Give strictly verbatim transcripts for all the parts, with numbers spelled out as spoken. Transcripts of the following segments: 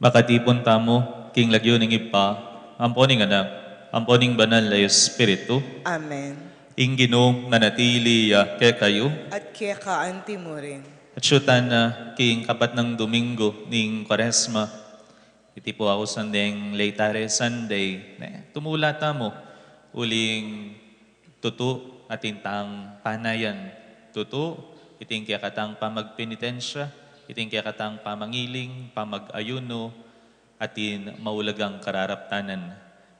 Makatipun tamu king lagyu ning Ibpa, ampo ning Anak, ampo ning Banal a Espiritu. Amen. Ing Ginu manatili ya kekayu. At keka antimurin. At siyutan na king kapat nang Domingo ning Kuaresma. Iti pu ausan deng Laetare Sunday, ne, tumula tamu uling tutu atin tang panayan. Tutu, iting kekatang pamagpenitensya, iting kekatang pamangiling, pamag-ayuno, atin maulagang kararaptanan.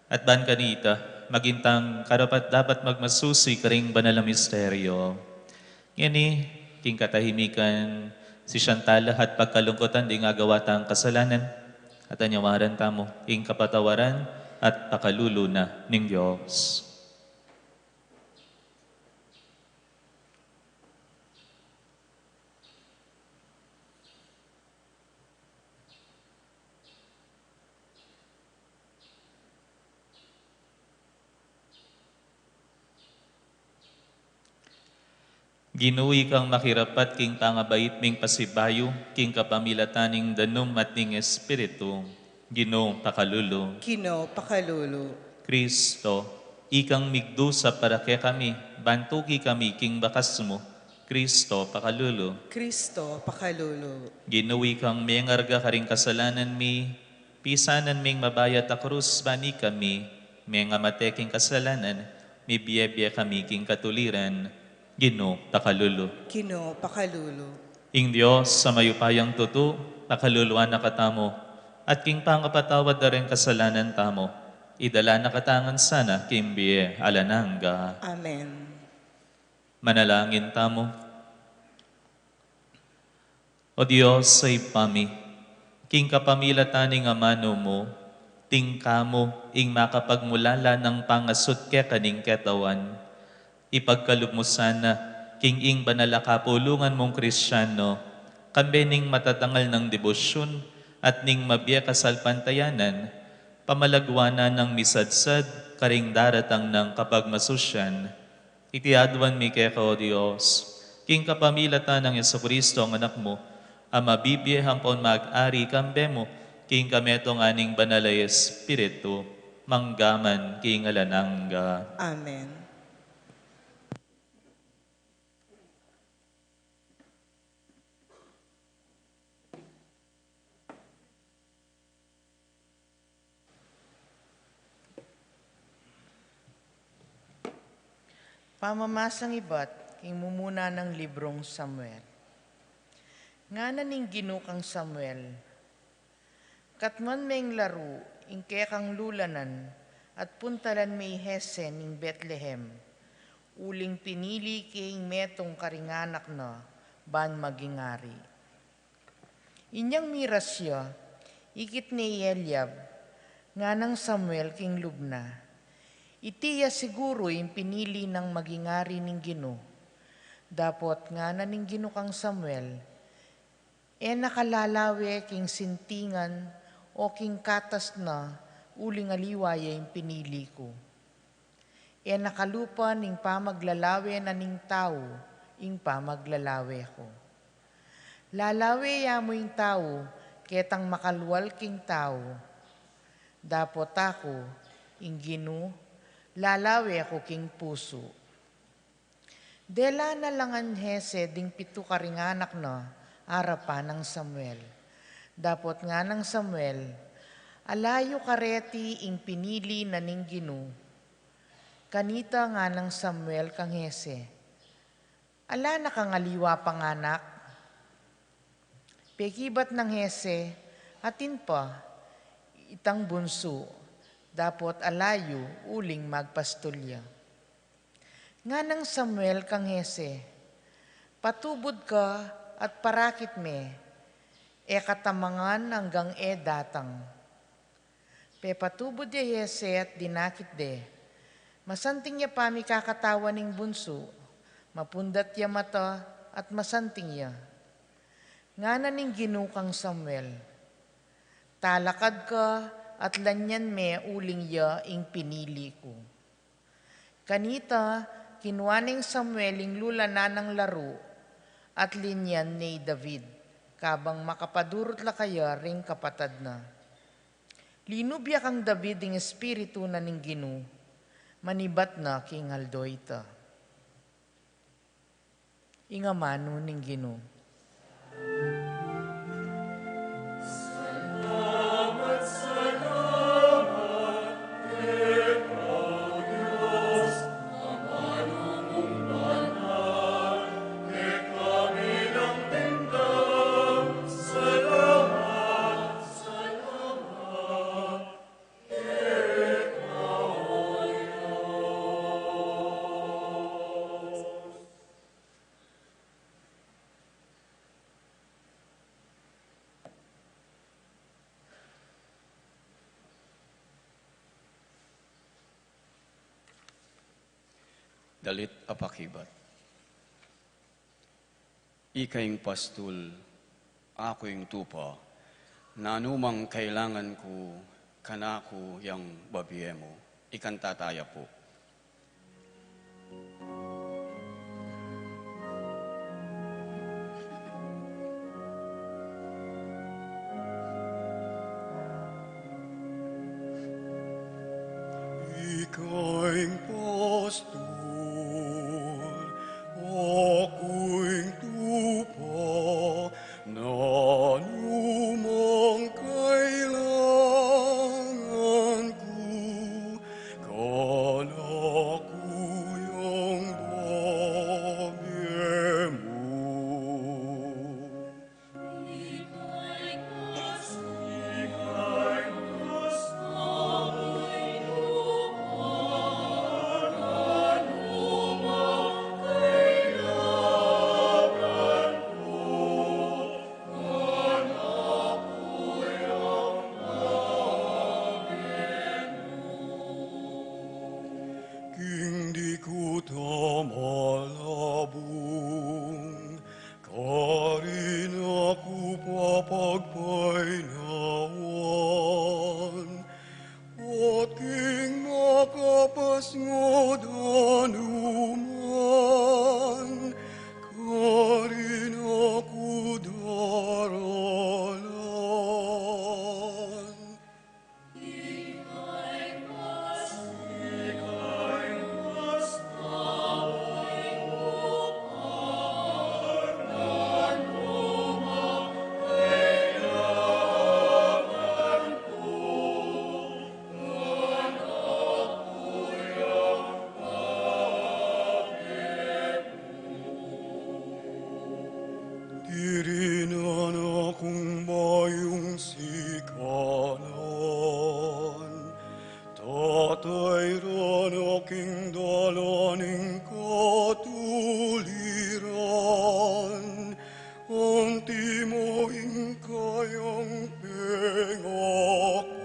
At ban kanita, maging tang karapat-dapat magmasusi karing banal a misteryo. Ngeni, king katahimikan, sisian tala at pagkalungkutan ding agawa tang kasalanan, at anyawaran tamu ing kapatawaran at pakalulu na ning Dios. Ginu, ikang makirapat king pangabait ming pasibayu, king kapamilatan ning danum at ning Espiritu. Ginu, pakalulu. Ginu, pakalulu. Kristo, ikang migdusa para kekami, ban tuki kami king bakas mu. Kristo, pakalulu. Kristo, pakalulu. Ginu, ikang mengarga karing kasalanan mi, pisanan ming mabayat a krus ban ikami mengamate king kasalanan, mibie-bie kami king katuliran. Ginu, pakalulu. Ginu, pakalulu. Ing Dios a mayupayang tutu, pakaluluan na katamu, at king pangapatawad da ring kasalanan tamu, idala na katamu ngan sana king bie alang angga. Amen. Manalangin tamu. O Dios a Ibpa mi, king kapamilatan ning amanu mu, tingka mu ing makapagmulala nang pangasut keka ning ketawan. Ipagkalub mu sana king ing banal a kapulungan mung Kristiano, kambe ning matatangal nang debosyun at ning mabie kasalpantayanan, pamalaguan nang misadsad karing daratang nang kapagmasusyan. Iti aduan mi keka, O Dios, king kapamilatan nang Jesucristo a Anak mu, a mabibie ampon mag-ari kambe mu, king kametungan ning Banal a Espiritu, mangga man king alang angga. Amen. Pamamasang ibat king mumuna nang librung Samuel. Ngana ning Ginu kang Samuel, katmuan meng laru ing kekang lulanan at puntalan me i Jese ning Betlehem, uling pinili ke ing metung karing anak na ban maging ari. Inyang miras ya, ikit ne i Eliab, nganang Samuel king lub na. Iti ya siguru ing pinili nang maging ari ning Ginu. Dapot ngana ning Ginu kang Samuel, e na ka lalawe king sintingan o king katas na, uling aliwa ya ing pinili ku. E na kalupa ning pamaglalawe na ning tau ing pamaglalawe ku. Lalawe ya mu ing tau ketang makalwal king tau. Dapot aku, ing Ginu, lalawe ku king pusu. Dela na la ngan Jese ding pitu karing anak na arapan nang Samuel. Dapot nganang Samuel, ala yu kareti ing pinili na ning Ginu. Kanita nganang Samuel kang Jese, ala na kang aliwa pang anak? Pekibat nang Jese, atin pa itang bunsu, dapot ala yu uling magpastul ya. Nganang Samuel kang Jese, patubud ka at parakit me, e ka tamangan anggang e datang. Pepatubud ya i Jese at dinakit de. Masanting ya pamikakatawan ning bunsu, mapundat ya mata at masanting ya. Ngana ning Ginu kang Samuel, talakad ka at lanyan me uling ya ing pinili ku. Kanita, kinua neng Samuel ing lulanan nang laru at linyan ne i David, kabang makapadurut la kaya ring kapatad na. Linub ya kang David ing Espiritu na ning Ginu, manibat na king aldo ita. Ing amanu ning Ginu. Dalit a pakibat. Ika ing pastul, aku ing tupa, nanu mang kailangan ku, kanaku yang babie mu. Ikanta taya pu. Ika ing pastul, aku ing tupa, nanu mang kailangan ku, kanaku yang babie mu. King di ku ta malabung, karin aku papagpainawan, at king makapasngod anuman, karin aku daralan. Dirinan akung bayung sikanan, tatayran na king dalan ning katuliran, antimo ing kayang pengaku.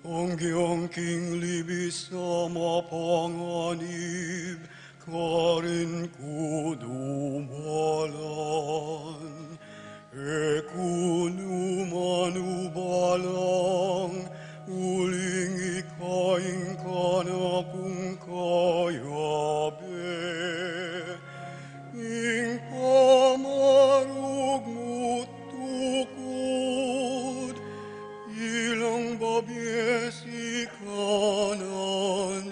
Anggyang king libis a mapanganib, karin ku dumalan, e ku nu man ubalang, uling ika ing kanakung kayabe. Ing pamarug mu't tukud, ilang babie sikanan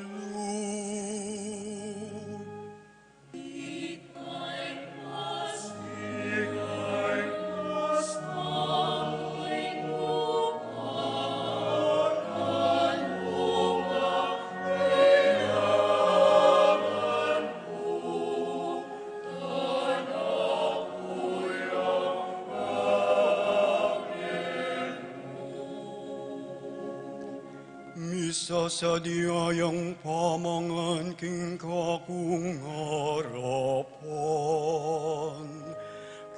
lub. Misasadya yang pamangan king kakung arapan,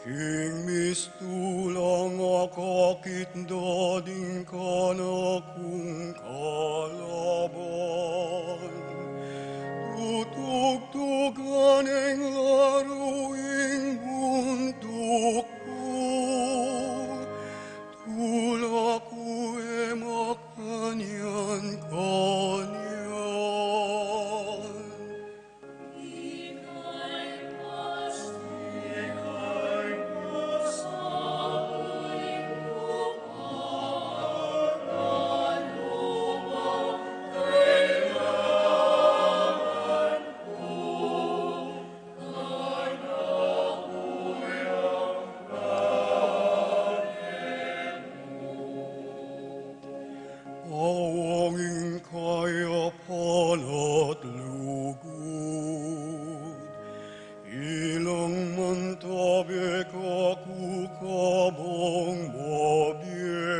Ing mistulang akakit da ding kanakung kalaban, tutugtugan ing laru ing buntuk ku, tula ku e makanyan-kanyan. Awang ing kayapan at lugud, ilang mantabe kaku kabang mabie,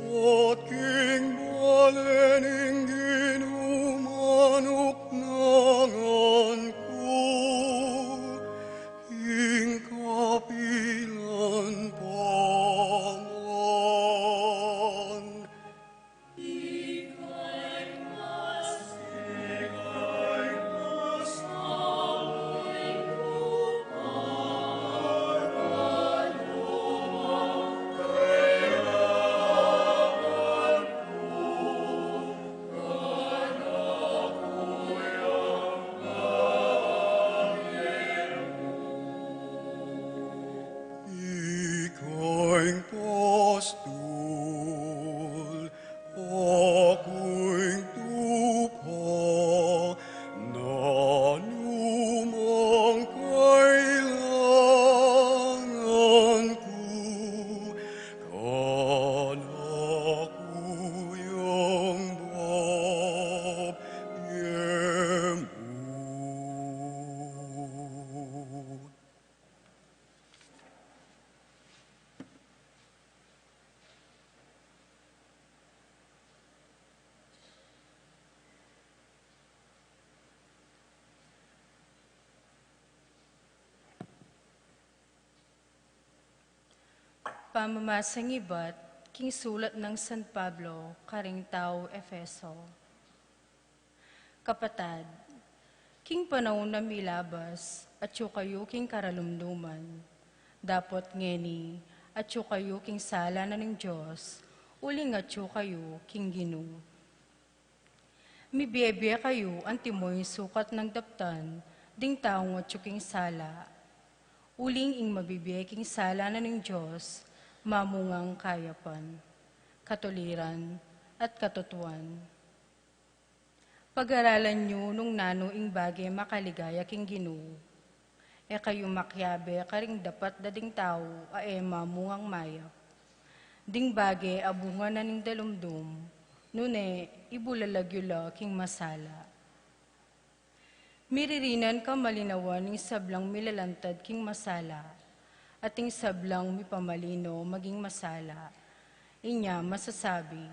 at king bale ning Ginu manuknangan ku, king kapilan pa man. Ika ing pastul, aku ing tupa, nanumang kailangan ku, kanaku yang babie mu. Pamamasang ibat king sulat nang San Pablo karing tau Efeso. Kapatad, king panaun a milabas, atyu kayu king karalumluman. Dapot ngeni, atyu kayu king sala na ning Dios, uling atyu kayu king Ginu. Mibie-bie kayu antimo ing sukat nang daptan ding taung atyu king sala. Uling ing mabibie king sala na ning Dios, mamungang kayapan, katuliran, at katutuan. Pag-aralan yu nung nanu ing bage makaligaya king Ginu. E kayu makiabe karing dapat da ding tau a e mamungang mayap. Ding bage a bunga na ning dalumdum, nune ibulalag yu la king masala. Miririnan kamalinawan ing sablang milalantad king masala, at ing sablang mipamalino maging masala. Inya masasabi,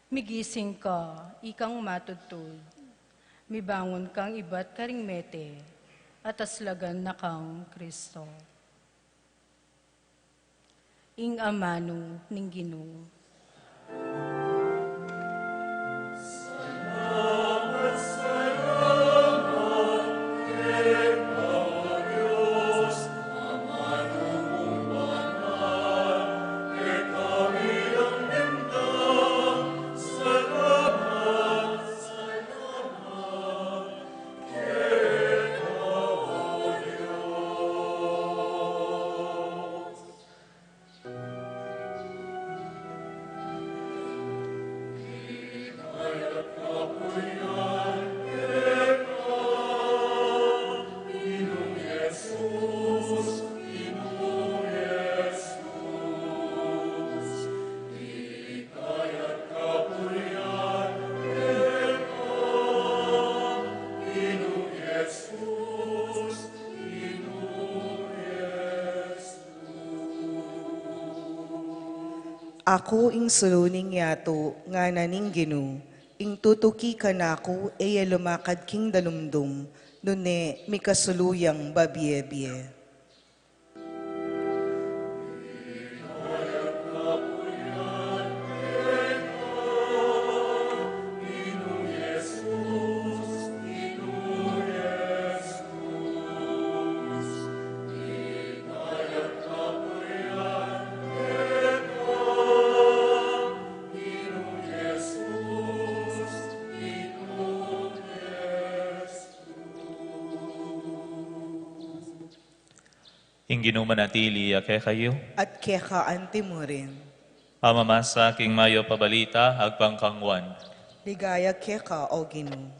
migising ka, ikang matudtud. Mibangun kang ibat karing mete, at aslagan na kang Kristo. Ing amanu ning Ginu. Aku ing sulu ning yatu, ngana ning Ginu, ing tutuki kanaku e ya lumakad king dalumdum, Nune mikasulu yang babie-bie. Ing Ginu manatili ya kekayu. At keka anti mu rin. Pamamasa king mayap a balita agpang kang Juan. Ligaya keka, O Ginu.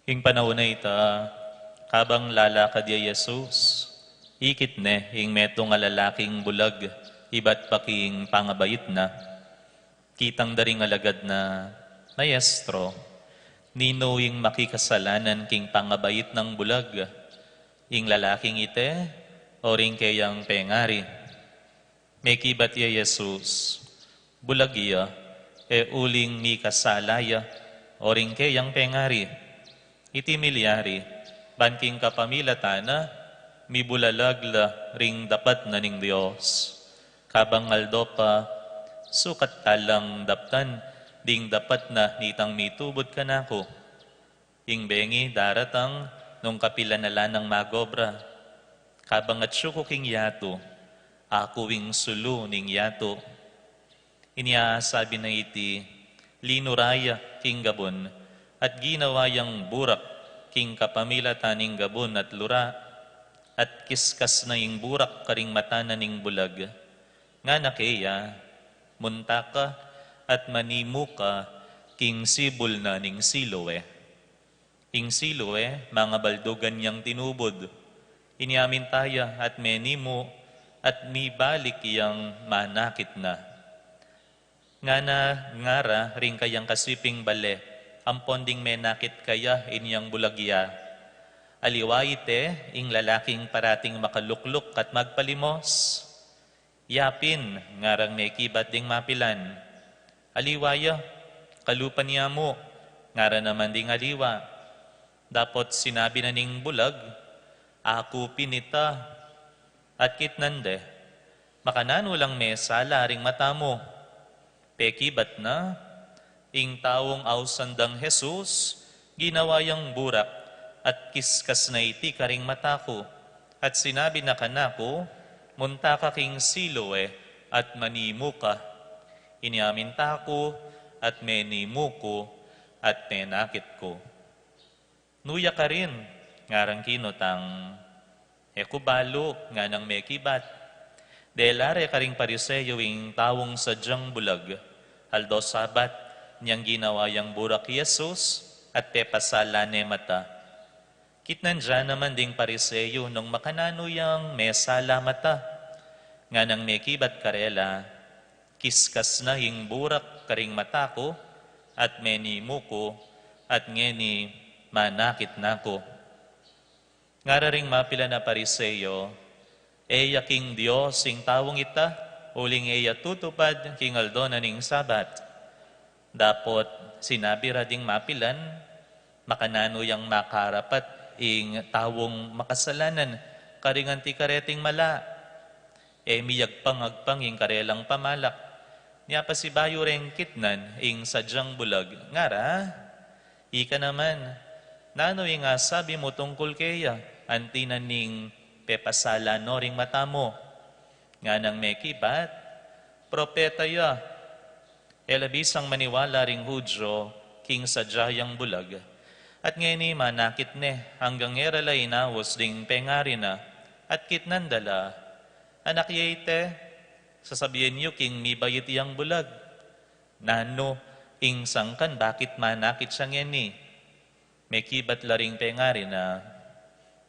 Ing panaun a ita, kabang lalakad ya i Jesus, ikit ne ing metung a lalaking bulag ibat pa king pangabait na. Kitang da ring alagad na, "Maestro, ninu ing makikasalanan king pangabait nang bulag, ing lalaking ite o ring keyang pengari?" Mekibat ya i Jesus, "Bulag iya, e uling mikasala ya o ring keyang pengari." Iti milyari, ban king kapamilatan na, mibulalag la ring dapat na ning Dios. Kabang aldo pa, sukat talang daptan ding dapat na nitang mitubud kanaku. Ing bengi daratang nung kapilan na la nang magobra. Kabang atyu ku king yatu, aku ing sulu ning yatu. Inya sabi na iti, linura ya king gabun, at ginawa yang burak king kapamilatan ning gabun at lura, at kiskas na ing burak karing mata na ning bulag. Ngana keya, "Munta ka at manimu ka king sibul na ning Siloe." Ing Siloe, mangabaldugan yang tinubud. Inya minta ya at menimu, at mibalik yang manakit na. Ngana ngara ring kayang kasiping bale, "Ampon ding menakit kaya inyang bulag ya?" Aliwa ite, ing lalaking parating makalukluk at magpalimos. "Yapin," ngarang mekibat ding mapilan. "Aliwa ya." "Kalupa ne mu," ngara naman ding aliwa. Dapot sinabi na ning bulag, "Aku pin ita." At kitnan de, "Makananu lang mesala ring mata mu?" Pekibat na, "Ing taung ausan dang Jesus, ginawa yang burak, at kiskas na iti karing mata ku, at sinabi na kanaku, 'Munta ka king Siloe, at manimu ka.' Inya minta ku, at menimu ku, at menakit ku." "Nu ya karin?" ngarang kinutang. "E ku balu," nganang mekibat. Dela re karing Pariseo ing taung sadyang bulag, aldo Sabat, inyang ginawa yang burak i Jesus, at pepasala ne mata. Kitnan da naman ding Pariseo nung makananu yang mesala mata. Nganang mekibat karela, "Kiskas na ing burak karing mata ku, at menimu ku, at ngeni manakit na ku." Ngara ring mapilan a Pariseo, "E ya king Dios ing taung ita, uling e ya tutupad king aldo na ning Sabat." Dapot sinabi ra ding mapilan, "Makananu yang makarapat ing taung makasalanan karing anti kareting mala? E miyagpang-agpang ing karelang pamalak." Nya pasibayu reng kitnan ing sadyang bulag, ngara, "Ika naman, nanu ing asabi mu tungkul keya, anti na ning pepasala no ring mata mu?" Nganang mekibat, "Propeta ya." E la bisang maniwala ring Judio king sadya yang bulag. At ngeni manakit ne, anggang e ra la inaus ding pengari na, at kitnan da la. "Anak ye ite, sasabian yu king mibait yang bulag. Nanu ing sangkan bakit manakit ya ngeni?" Mekibat la ring pengari na,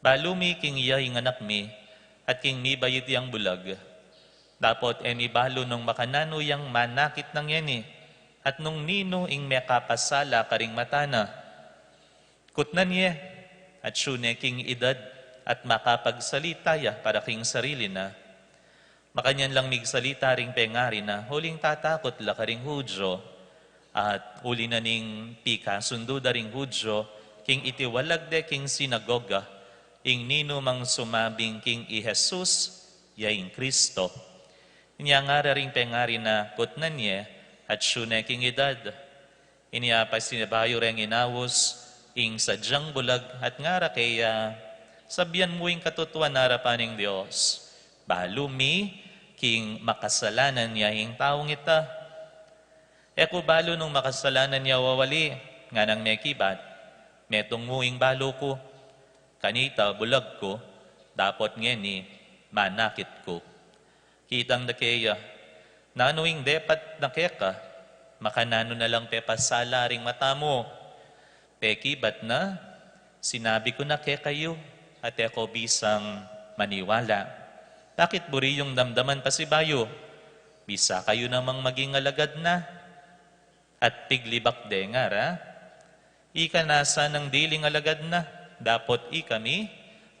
"Balu mi king iya ing anak mi, at king mibait yang bulag. Dapot e mi balu nung makananu yang manakit na ngeni, at nung ninu ing mekapasala karing mata na. Kutnan ye, Atyu ne king idad at makapagsalita ya para king sarili na. Makanyan lang migsalita ring pengari na, uling tatakut la karing Hudyo, at uli na ning pikasundu da ring Hudyo king itiwalag de king sinagoga, ing ninumang sumabing king i Jesus ya ing Kristo. Inya ngara ring pengari na, kutnan ye, atyu ne king idad. Inya pasibayu reng inaus ing sadyang bulag at ngara keya, sabian mu ing katutuan king arapan ning Dios, balu mi king makasalanan ya ing taung ita. E ku balu nung makasalanan ya o wali, nganang mekibat, metung mu ing balu ku. Kanita bulag ku, dapot ngeni manakit ku. Kitang da keya, nanu ing depat na keka, makananu na lang pepasala ring mata mu? Pekibat na, sinabi ku na kekayu, at e ko bisang maniwala. Bakit buri yung damdaman pasibayu? Bisa kayu namang maging alagad na. At piglibak de ngara, ika na sanang diling alagad na, dapot ikami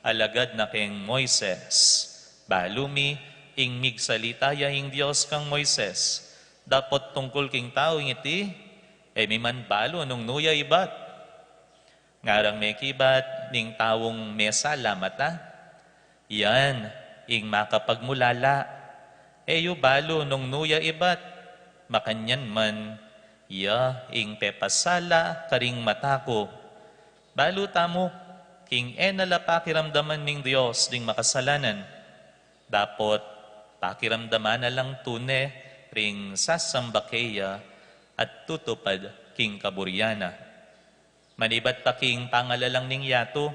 alagad na keng Moises. Balu mi ing migsalita ya ing Dios kang Moises, dapot tungkul king taung iti, e mi man balu nung nu ya ibat. Ngarang mekibat, ning taung mesala mata, yan ing makapagmulala. E yu balu nung nu ya ibat, makanyan man, ya ing pepasala karing mata ku. Balu tamu, king e na la pakiramdaman ning Dios ding makasalanan, dapot pakiramdaman na lang tune ring sasamba keya at tutupad king kaburian na. Manibat pa king pangalalang ning yatu,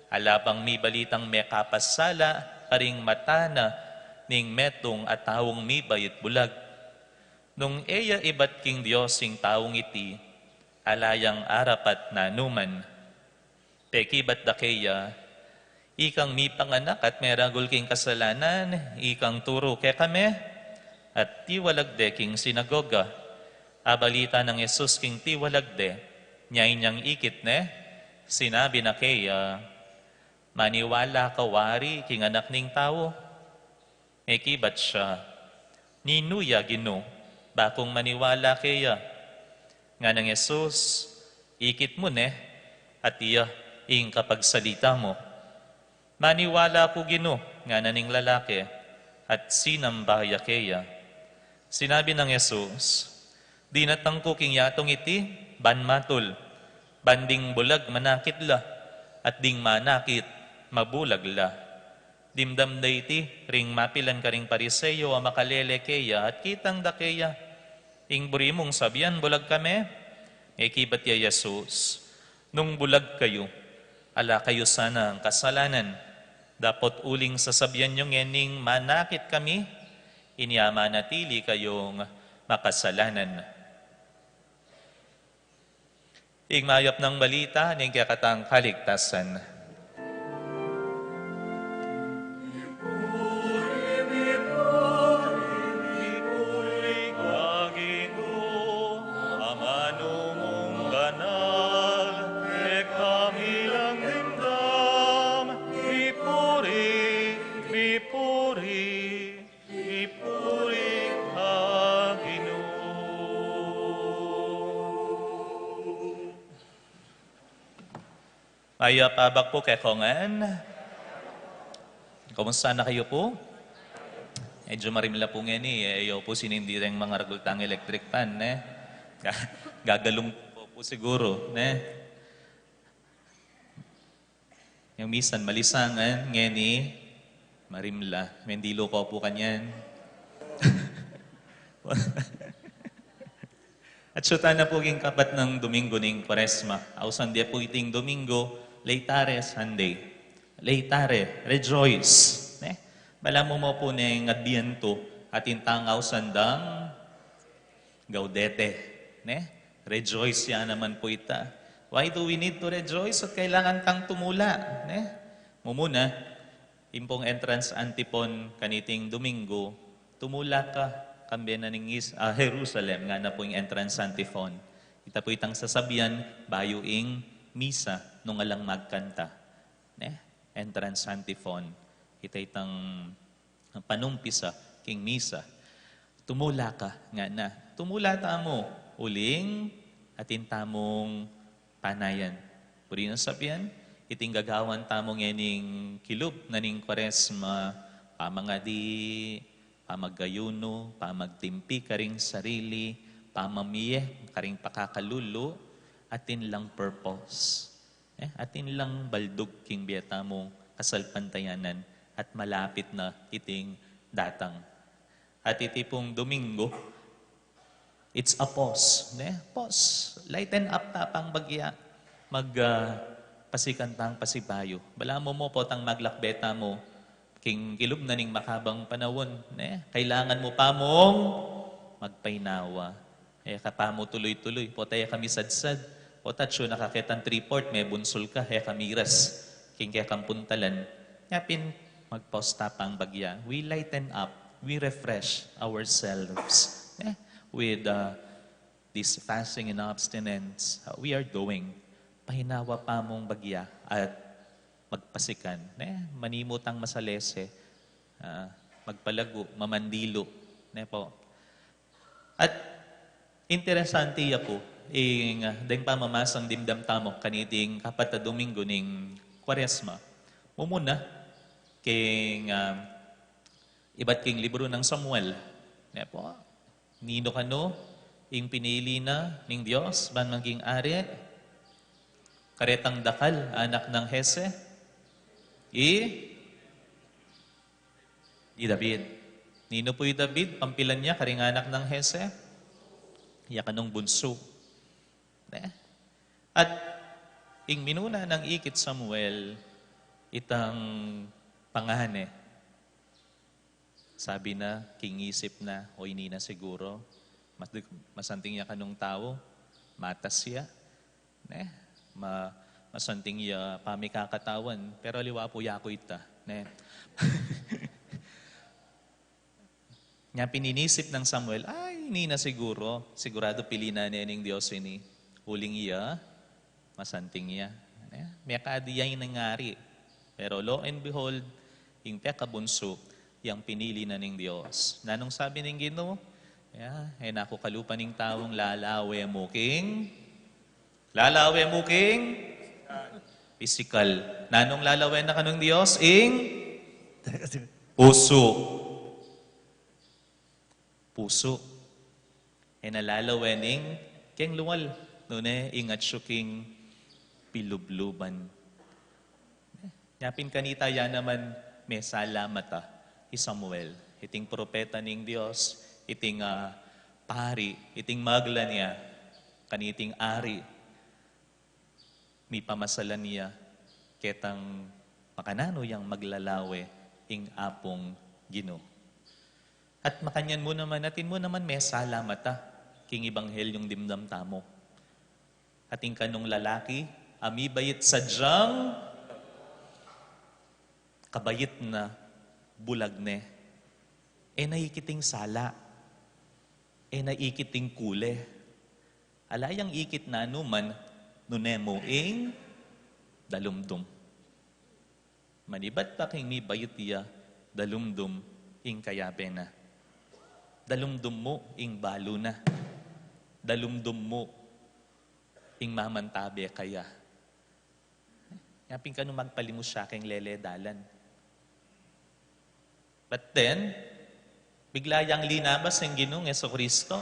ala pang mibalitang mekapasala karing mata na ning metung a taung mibait bulag. Nung e ya ibat king Dios ing taung iti, ala yang arapat nanuman. Pekibat da keya, ikang mipanganak at meragul king kasalanan, ikang turu kekami? At tiwalag de king sinagoga. Abalita nang Jesus king tiwalag de, inya inyang ikit ne, sinabi na keya, maniwala ka wari king Anak ning Tau? Mekibat ya, ninu ya, Ginu, bakung maniwala keya? Nganang Jesus, ikit mu ne, at iya ing kapagsalita mu. Maniwala ku, Ginu, ngana ning lalaki, at sinamba ya keya. Sinabi nang Jesus, dinatang ku king yatung iti, ban matul, ban ding bulag manakit la, at ding manakit mabulag la. Dimdam da iti ring mapilan karing Pariseo a makalele keya at kitang da keya, ing buri mung sabian bulag kami? Mekibat ya Jesus, nung bulag kayu, ala kayu sanang kasalanan, dapot uling sasabian yu ngening manakit kami, inya manatili kayung makasalanan. Ing mayap nang balita ning kekatang kaligtasan. Mipuri ka, Ginu. Mayap a abak pu kekongan. Kumusta na kayu pu? Medyu marimla pu ngeni, e, e yu pu sinindi reng mangaragul tang electric fan, ne? Ga-, gagalung pu siguru, ne? Yang misan malisangan, ngeni, marimla. Mendilu ko pu kanyan. Atyu tana pu king kapat nang Domingo ning Kuaresma. Ausan de pu iting Domingo, Laetare Sunday. Laetare, rejoice. Ne? Balamu mu pu neng Adbientu, atin tang ausan dang Gaudete, ne? Rejoice ya naman pu ita. Why do we need to rejoice? At kailangan tang tumula, ne? Mumuna, ing pung entrance antiphon kaniting Domingo, tumula ka, kambe na ning is-, ah, Jerusalem, ngana pu ing entrance antiphon. Ita pu itang sasabian, bayu ing misa, nung alang magkanta. Ne? Entrance antiphon. Ita itang panumpisa king misa. Tumula ka, ngana. Tumula tamu, uling atin tamung panayan. Puri na sabian, iting gagawan tamu ngening kilub na ning Kwaresma, pamangadi, pamagayunu, pamagtimpi karing sarili, pamamie karing pakakalulu, atin lang purpose. Eh, atin lang baldug king bie tamung kasalpantayanan at malapit na iting datang. At iti pung Domingo, it's a pause, ne? Pause. Lighten up ta pang bagya. Mag, ah, pasikan tang pasibayu. Balamu mu potang maglakbe tamu king kilub na ning makabang panaun, ne? Kailangan mu pa mung magpainawa. E ka pa mu tuluy-tuluy, pota e ka misadsad, pota atsu na ka ketang three-fourth, mebunsul ka, e ka miras king kekang puntalan. Nya pin, magpausta pang bagya. We lighten up, we refresh ourselves, eh, with, uh, this fasting and abstinence, uh, we are doing. Painawa pa mung bagya at magpasikan, ne? Manimu tang masalese, ah, magpalagu, mamandilu, ne po? At interesante ya pu, ing, ah, deng pamamasang dimdam tamu kaniting kapat a Domingo ning Kwaresma. Mumuna, king, ah, ibat king libru nang Samuel. Ne po? Ninu kanu ing pinili na ning Dios ban maging ari? Karetang dakal, anak nang Jese? I, i David. Ninu pu i David, pampilan ya karing anak nang Jese? Ya kanung bunsu. Ne? At ing minuna nang ikit Samuel, itang pangane. Sabi na, king isip na, "O, ini na siguro. Mas, masanting ya kanung tau, matas ya, ne? Ma, masanting ya pamikakatawan, pero aliwa pu yaku ita, ne?" Nya pin inisip nang Samuel, "Ay, ini na siguro. Sigurado pili na ne ning Dios ini. Uling iya, masanting ya, ne? Mekadi ya ing ari." Pero lo and behold, ing pekabunsu, yang pinili na ning Dios. Nanung sabi ning Ginu? Ya, e na ku kalupa ning taung lalawe mu king, lalawe mu king pisikal. Nanung lalawe na kanung Dios? Ing pusu. Pusu. E na lalawe ning keng lual, nune ing atsu king pilubluban. Nya pin kanita ya naman mesala mata i Samuel, iting propeta ning Dios, iting, ah, pari, iting magla na kaniting ari. Mipamasalan ya ketang makananu yang maglalawe ing Apung Ginu. At makanyan mu naman, atin mu naman mesala mata king Ebanghelyung dimdam tamu. Atin kanung lalaki a mibait sadyang kabait na bulag ne. E na ikit ing sala. E na ikit ing kule. Ala yang ikit na numan, nune mu ing dalumdum. Manibat pa king mibait ya, dalumdum ing kayabe na. Dalumdum mu ing balu na. Dalumdum mu ing mamantabe kaya. Nya pin kanu magpalimus ya keng lele dalan. But then, bigla yang linabas ing Ginung Jesucristo.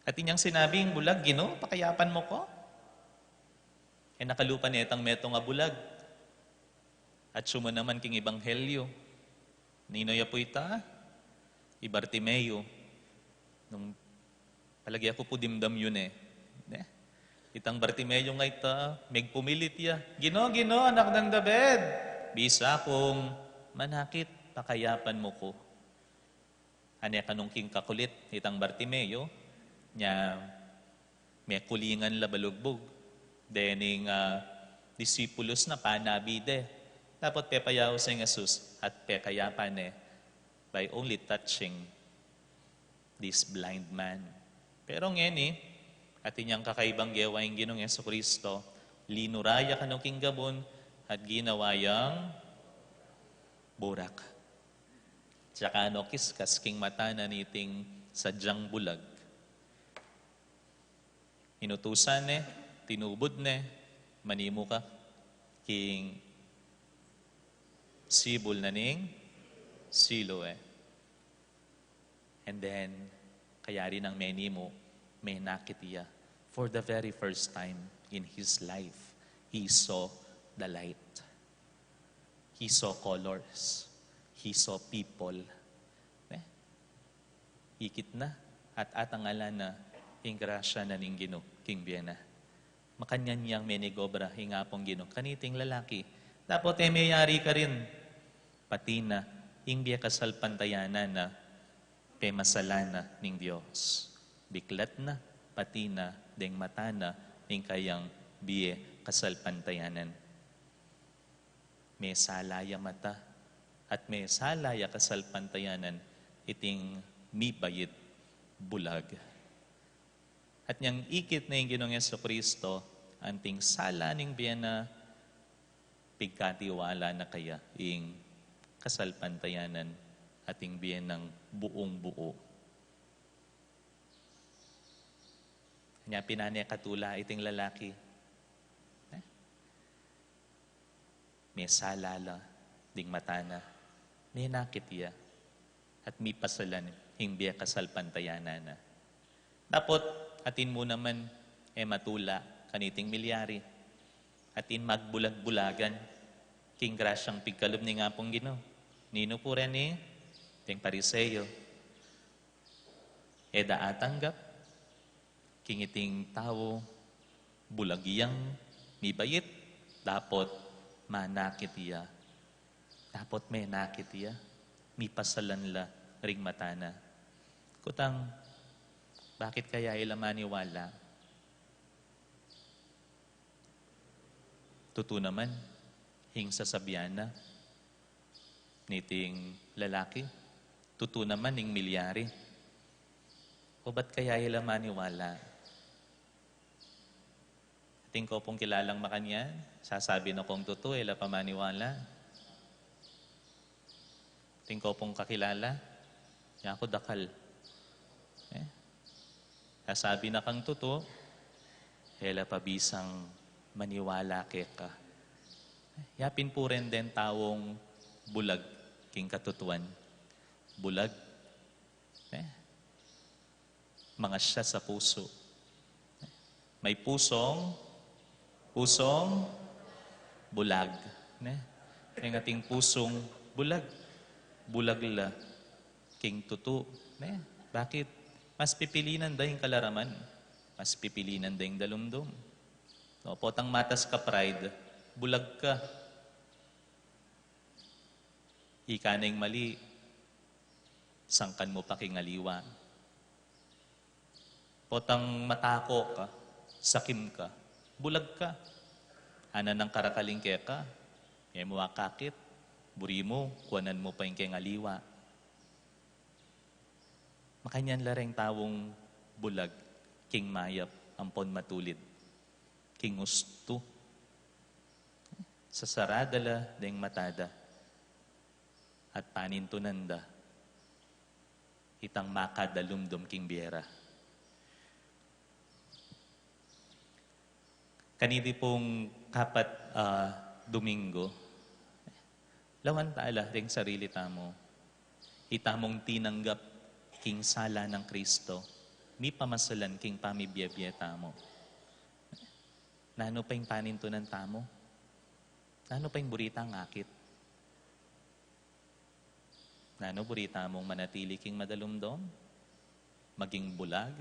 At inyang sinabi ing bulag, "Ginu, pakayapan mu ku." E na kalupa ne itang metung a bulag. Atsu mu naman king Ebanghelyo. Ninu ya pu ita? I Bartimeo. Nung palage ku pu dimdam yu ne. Ne? Itang Bartimeo nga ita, megpumilit ya, "Ginu, Ginu, anak nang David, bisa kung manakit, pakayapan mu ku." Ane kanung king kakulit itang Bartimeo, nya mekulingan la balugbug. Dening, ah, disipulus na panabi de. Dapot pepayaus ing Jesus at pekayapan ne by only touching this blind man. Pero ngeni, atin yang kakaibang gewa ing Ginung Jesucristo, linura ya kanu king gabun, At ginawa yang burak. Tsaka nokiskas king mata na niting sadyang bulag. Inutusan ne, tinubud ne, manimu ka king sibul na ning Siloe. And then, kayari nang menimu, menakit ya. For the very first time in his life, he saw the light. He saw colors. He saw people. Ne? Ikit na at atangalan na ing grasya na ning Ginu king bie na. Makanyan yang menigobra ing Apung Ginu kaniting lalaki. Dapot e meyari karin, pati na ing bie kasalpantayanan na pemasalan na ning Dios. Biklat na, pati na deng mata na ing kayang bie kasalpantayanan. Mesala ya mata at mesala ya kasalpantayanan iting mibait bulag. At nyang ikit na ing Ginung Jesucristo, anting sala ning bie na, pigkatiwala na kaya ing kasalpantayanan at ing bie nang buung-buu. Nya pinane katula iting lalaki. Eh? Mesala la ding mata na, menakit ya, at mipasalan ing bie kasalpantayanan na. Dapot, atin mu naman, e matula kaniting milyari, atin magbulag-bulagan king grasyang pigkalub ning Apung Ginu. Ninu pu reni? Deng Pariseo. E da atanggap king iting tau, bulag yang mibait, dapot manakit ya. Dapot menakit ya, mipasalan la ring mata na. Kutang, bakit kaya e la maniwala? Tutu naman ing sasabian na niting lalaki, tutu naman ing milyari. O ba't kaya e la maniwala? Atin ko pung kilalang makanyan, sasabi na kung tutu, e la pa maniwala. Atin ko pung kakilala, yaku dakal. Eh? Sasabi na kang tutu, e la pa bisang maniwala keka. Ya pin pu ren deng taung bulag king katutuan. Bulag. Eh? Mangasya sa pusu. May pusung, pusung bulag, ne? May ating pusung bulag. Bulag la king tutu, ne? Bakit? Mas pipilinan da ing kalaraman. Mas pipilinan da ing dalumdum. No, potang matas ka pride, bulag ka. Ika na ing mali, sangkan mu pa king aliwa. Potang matako ka, sakim ka, bulag ka. Ana nang karakal ing keka, e mu akakit, buri mu, kuanan mu pa ing keng aliwa. Makanyan la reng taung bulag king mayap ampon matulid, king ustu. Sasara da la deng mata da at panintunan da itang makadalumdum king bie ra. Kaniti pung kapat a Domingo, lawan ta la deng sarili tamu. Itamung tinanggap king sala nang Kristo, mipamasalan king pamibie-bie tamu. Nanu pa ing panintunan tamu? Nanu pa ing buri tang akit? Nanu, buri tamung manatili king madalumdum, maging bulag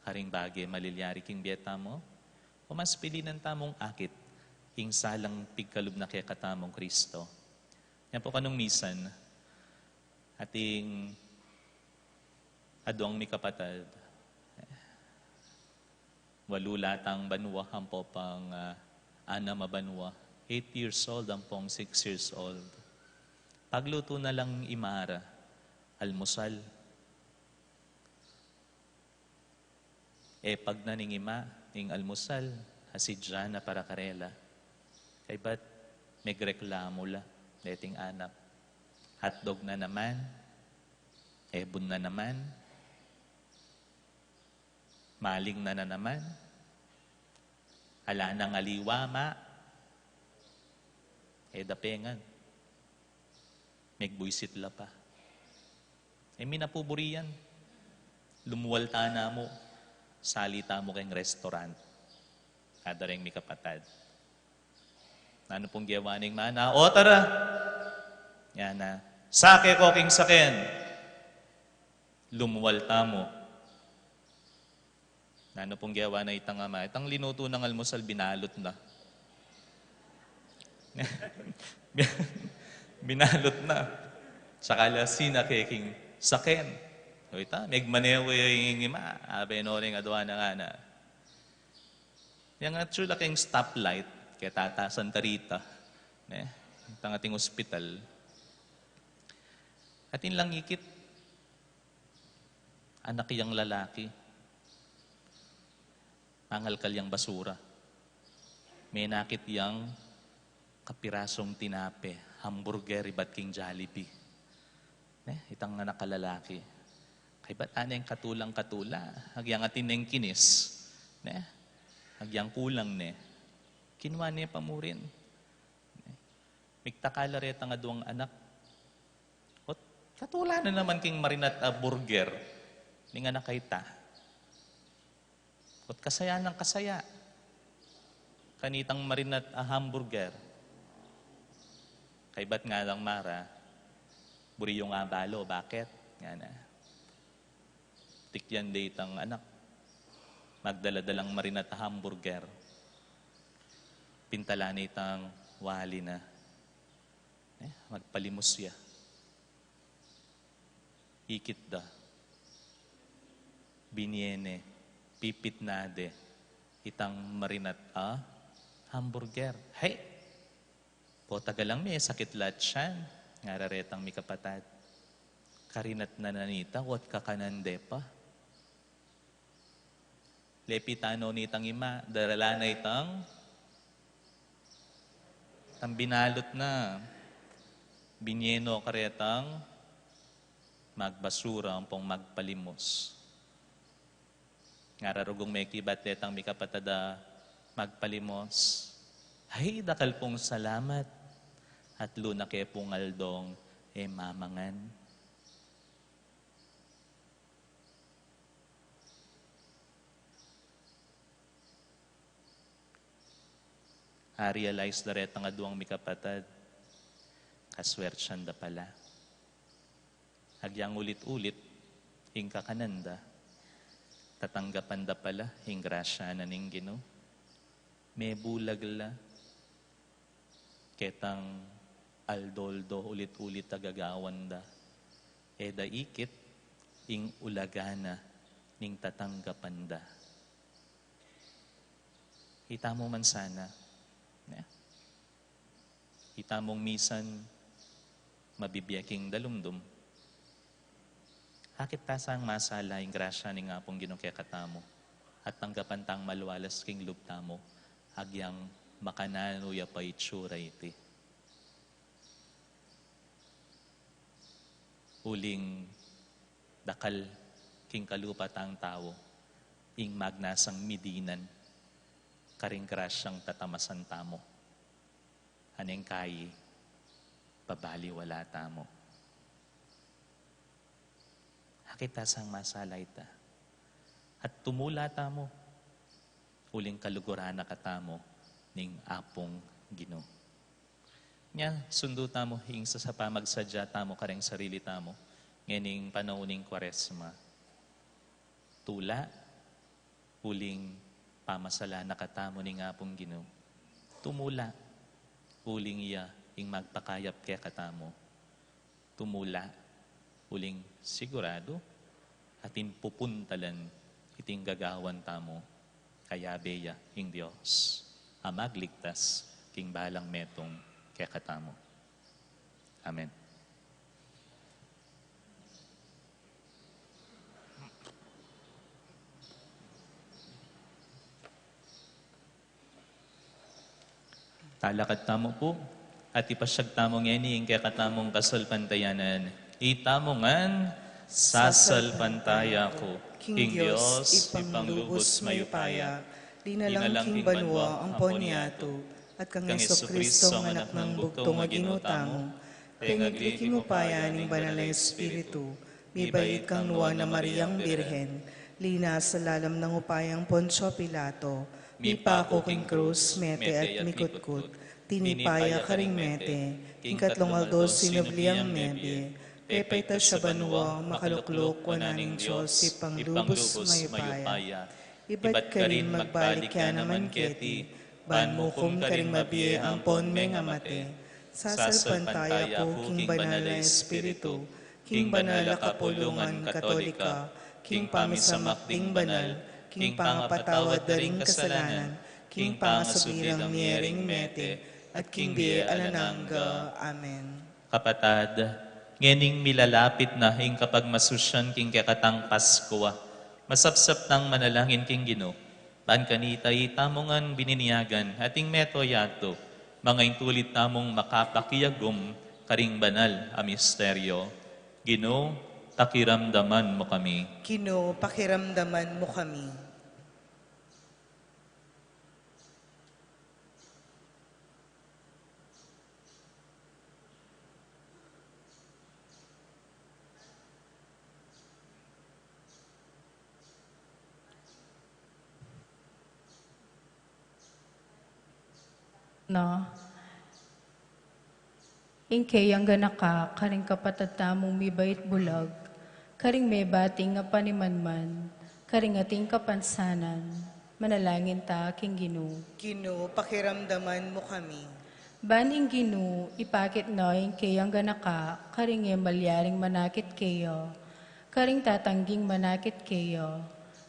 karing bage malilyari king bie tamu, o mas pilinan tamung akit ing salang pigkalub na kekatamung Kristo? Yan pu kanung misan, ating aduang mikapatad, walu la tang banua, ampo pang, ah, anam a banua, eight years old, ampong six years old. Paglutu na lang imara, almusal. E pagna ning ima ing almusal, asidya na para karela. Kaybat Megreklamu la deting anak. Hotdog na naman, ebun na naman, maling na na naman, ala nang aliwa, ma. E da pengan. Megbuisit la pa. E mi na pu buri yan. Lumuwal ta na mu, sali ta mu keng restaurant. Adareng mikapatad. Nanu pung gewa ning mana? O tara! Yana. Sake ko king saken. Lumuwal ta mu. Nanu pung gewa na itang ama? Itang linutu nang almusal, binalut na. Binalut na. Saka la sinake king saken. O ita, megmaneho ya ing ima. Abe no ring adwa na ngana. Yang atsu la keng stoplight, kaya tatasan ta rita. Ne? Itang ating ospital. Atin lang ikit, anak yang lalaki, mangalkal yang basura. Menakit yang kapirasung tinape, hamburger, ibat king Jollibee. Ne, itang anak a lalaki. Kaybat aneng katulang-katula, agyang atin neng kinis. Ne, agyang kulang ne. Kinua ne pa murin. Ne, migtaka la retang adwang anak. Ot, katula na naman king marinat a burger ning anak a ita. Ot kasaya nang kasaya kanitang marinat a hamburger. Kaybat nga lang mara, buri yu nga balu, bakit? Ngana. Tikyan de itang anak, magdala-dalang marinat a hamburger. Pintalan ne itang wali na. Eh, magpalimos ya. Ikit da. Binie ne, pipitna de itang marinat a hamburger. Hey! Potagalang me, sakit la tiyan, ngara retang mikapatad. Karinat na na nita, ot kakanan de pa. Lepitan no nitang ima, daralan na itang, itang binalut na. Binie no karetang magbasura ampong magpalimos. Ngara rugung mekibat detang mikapatad a magpalimos, "Ay, dakal pung salamat. Atlu na ke pung aldong e mamangan." A-realize da retang aduang mikapatad, kaswertian da pala. Agyang ulit-ulit ing kakanan da, tatanggapan da pala ing grasya na ning Ginu. Mebulag la ketang aldo-aldo ulit-ulit a gagawan da. E da ikit ing ulaga na ning tatanggapan da. Ita mu man sana, ne? Ita mung misan mabibie king dalumdum. Akit ta sang masala ing grasya ning Apung Ginu kekatamu, at tanggapan tang malualas king lub tamu, agyang makananu ya pa itsura iti. Uling dakal king kalupa tang tau ing magnasang midinan karing grasyang tatamasan tamu. Aneng kayi, pabaliwala tamu. Akit ta sang masala ita. At tumula tamu. Uling kaluguran na katamu ning Apung Ginu. Nya, sundu tamu ing sa, sa pamagsadya tamu kareng sarili tamu ngening panaun ning Kwaresma. Tula, uling pamasalan na katamu ning Apung Ginu. Tumula, uling iya ing magpakayap kekatamu. Tumula, uling siguradu, atin pupuntalan iting gagawan tamu, kayabe ya ing Dios a magligtas king balang metung kekatamu. Amen. Talakad tamu pu. At ipasyag tamu ngeni ing kekatamung kasalpantayanan. Itamu ngan, sasalpantaya ku king Dios, Ibpang lubus mayupaya, linalang king banua ampon yatu, at kang Jesucristo, anak nang bugtung a Ginu tamu, pengagli king upaya ning Banal a Espiritu, mibait kang Nuan a Mariang Birhen, linasa lalam nang upayang Poncio Pilato, mipaku king krus, mete at mikutkut, tinipa ya karing mete, king katlung aldo sinubli yang mebie, pepaitas ya banua, makalukluk wanan ning Dios, Ibpang lubus mayupaya. Ibat karin magbalik ya naman keti, ban mukum karing mabie ampon mengamate. Sasalpantaya ku king Banal a Espiritu, king banal a kapulungan Katolika, king pamisamak ding banal, king pangapatawad da ring kasalanan, king pangasubli dang mie ring mete, at king bie alang angga. Amen. Kapatad, ngening milalapit na ing kapagmasusyan king kekatang Paskua, masapsap tang manalangin king Ginu. Ban kanita itamu ngan bininyagan ating meto yatu, mangaintulid tamung makapakiagum karing banal a misteryo. Ginu, pakiramdaman mu kami. Ginu, pakiramdaman mu kami. No. Ing keyang ganaka, karing kapatad tamung mibait bulag, karing mebating a panimanman, karing ating kapansanan, manalangin ta king Ginu. Ginu, pakiramdaman mu kami. Ban ing Ginu, ipakit na ing keyang ganaka, karing e malyaring manakit keya, karing tatangging manakit keya,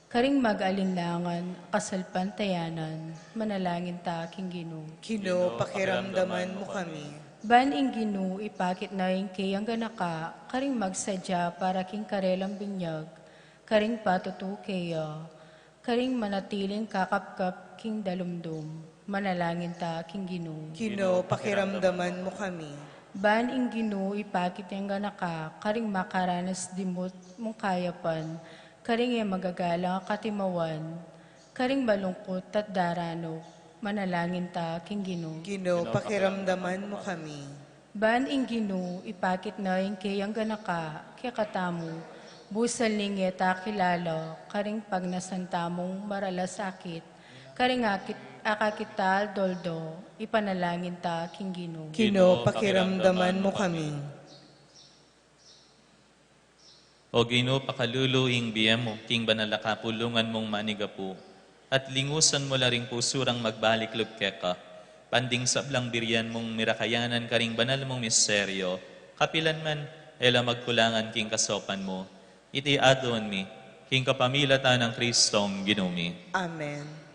karing mag-alinlangan a kasalpantayanan, manalangin ta king Ginu. Ginu, pakiramdaman mu kami. Ban ing Ginu, ipakit na ing keyang ganaka, karing magsadya para king karelang binyag, karing patutu keya, karing manatiling kakapkap king dalumdum, manalangin ta king Ginu. Ginu, pakiramdaman mu kami. Ban ing Ginu, ipakit yang ganaka, karing makaranas dimut mung kayapan, karing e magagalang a katimawan, karing malungkut at daranup, manalangin ta king Ginu. Ginu, pakiramdaman mu kami. Ban ing Ginu, ipakit na ing keyang ganaka, kekatamu, busal ning e ta kilala, karing pagnasan tamung maral a sakit, karing akit, akakit ta aldo-aldo, ipanalangin ta king Ginu. Ginu, pakiramdaman mu kami. O Ginu, pakalulu ing bie mu king banal a kapulungan mung manigapu, at lingusan mu la ring pusu rang magbalik lub keka, ban ding sablang burian mung mirakayanan karing banal mung misteryo, kapilan man e la magkulangan king kasaupan mu. Iti aduan mi king kapamilatan nang Kristong Ginu mi. Amen.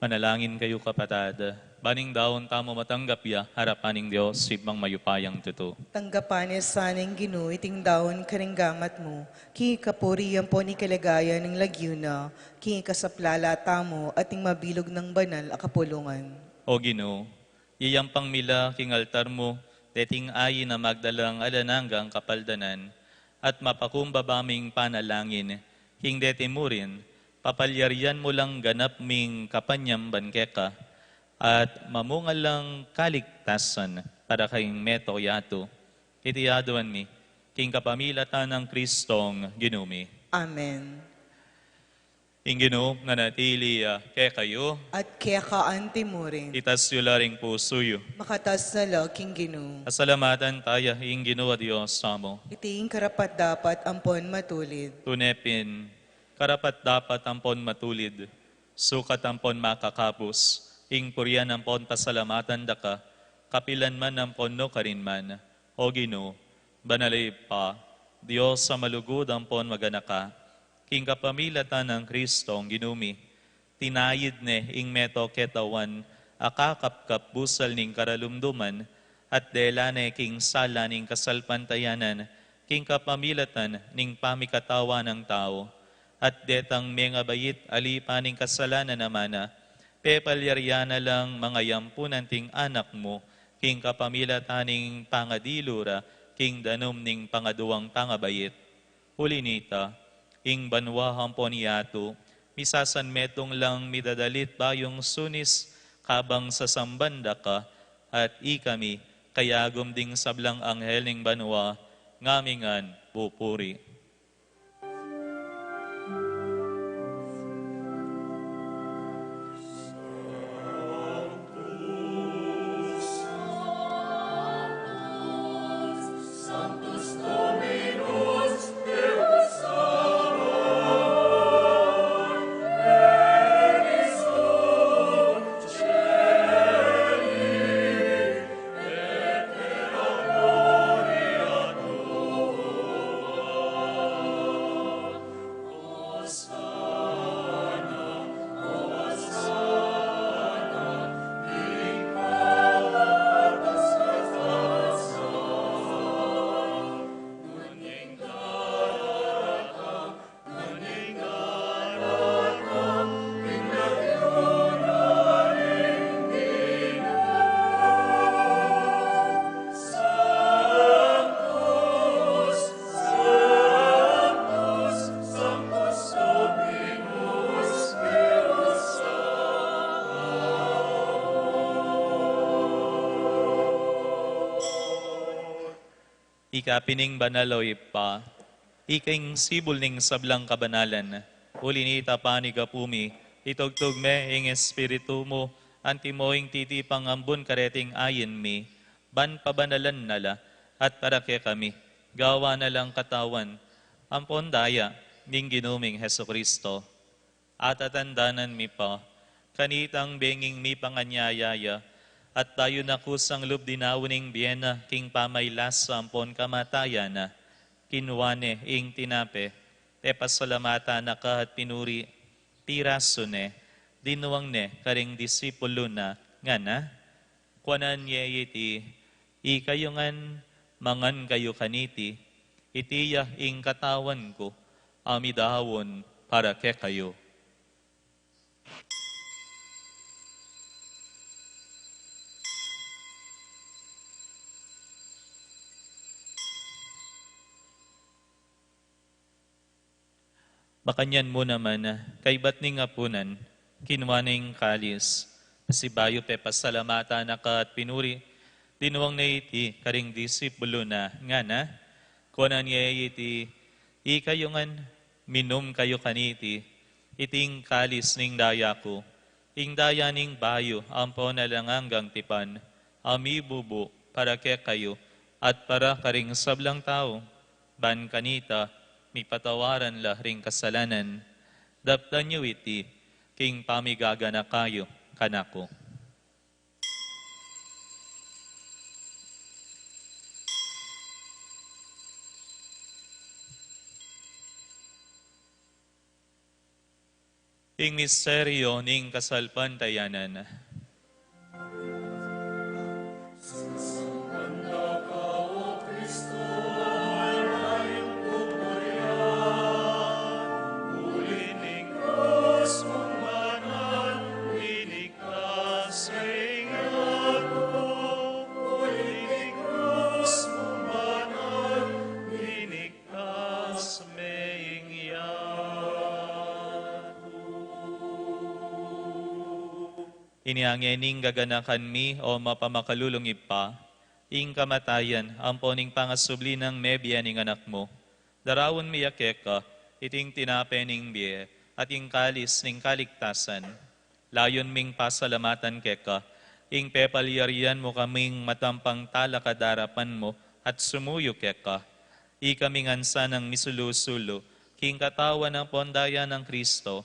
Manalangin kayu, kapatad, ban ing daun tamu matanggap ya arapan ning Dios, Ibpang mayupayang tutu. Tanggapan na sana ning Ginu iting daun karing gamat mu, king kapurian ampon king kaligayan ning lagyu na, king ikasaplala tamu at ning mabilug nang banal a kapulungan. O Ginu, iyayampang mi la king altar mu deting ayin a magdalang alang anggang kapaldanan, at mapakumbaba ming panalangin king deti murin, papalyarian mu lang ganap ming kapanyamban keka, at mamunga lang kaligtasan para king mabilug a yatu. Iti aduan mi king kapamilatan nang Kristong Ginu mi. Amen. Ing Ginu manatili ya kekayu. At keka anti murin. Itas yu la ring pusu yu. Makatas na la king Ginu. Pasalamatan taya ing Ginu a Dios tamu. Iti ing karapat-dapat ampon matulid. Tune pin, karapat-dapat ampon matulid, sukat ampon makakabus, ing purian ampon pasalamatan daka, kapilan man ampon nukarin man, O Ginu, banal a Ibpa, Dios a malugud ampon maganaka, king kapamilatan nang Kristong Ginu mi, tinayid ne ing mabilug a katawan a kakapkap busal ning karalumduman, at dela ne king sala ning kasalpantayanan, king kapamilatan ning pamikatawan nang tau, at detang mengabait a lipa ning kasalanan a mana, pepalyarian na lang mangayampunan ding anak mu, king kapamilatan ning pangadilu ra king danum ning pangaduang pangabait. Uli nita, ing banua ampon yatu, misasanmetung lang midadalit bayung sunis, kabang sasamban daka, at ikami, kayagum ding sablang anghel ning banua, ngamingan pupuri. Ika pin ing banal, o Ibpa, ika ing sibul ning sablang kabanalan. Uli nita, panigapu mi, itugtug me ing Espiritu mu antimo ing titipang ambun kareting ayin mi, ban pabanalan na la, at para kekami, gawan na lang katawan ampon daya ning Ginu ming Jesucristo. Atatandanan mi pa kanitang benging mipanganyaya ya, at bayu na kusang lub dinaun ing bie na king pamailasa ampon kamatayan na, kinua ne ing tinape, pepasalamatan na ka at pinuri, pirasu ne, dinuang ne karing disipulu na, ngana: Kuanan ye iti, ikayu ngan, mangan kayu kaniti, iti ya ing katawan ku, a midaun para kekayu. Makanyan mu naman, kaybat ning apunan, kinua ne ing kalis, pasibayu pepasalamatan na ka at pinuri, dinuang ne iti karing disipulu na, ngana: Kuanan ye iti, ikayu ngan, minum kayu kaniti, iti ing kalis ning daya ku, ing daya ning bayu ampon alang anggang tipan, a mibubu para kekayu at para karing sablang tau, ban kanita mipatawaran la ring kasalanan. Daptan yu iti king pamigaganaka yu kanaku. Ing misteryo ning kasalpantayanan. Inya ngening gaganakan mi, o mapamakalulung Ibpa, ing kamatayan ampon ing pangasubli nang mebie ning Anak mu. Daraun mi ya keka iting tinape ning bie at ing kalis ning kaligtasan. Layun ming pasalamatan keka ing pepalyarian mu kaming matampang talakad king arapan mu at sumuyu keka. Ikami ngan sanang misulu-sulu king katawan ampon daya nang Kristo,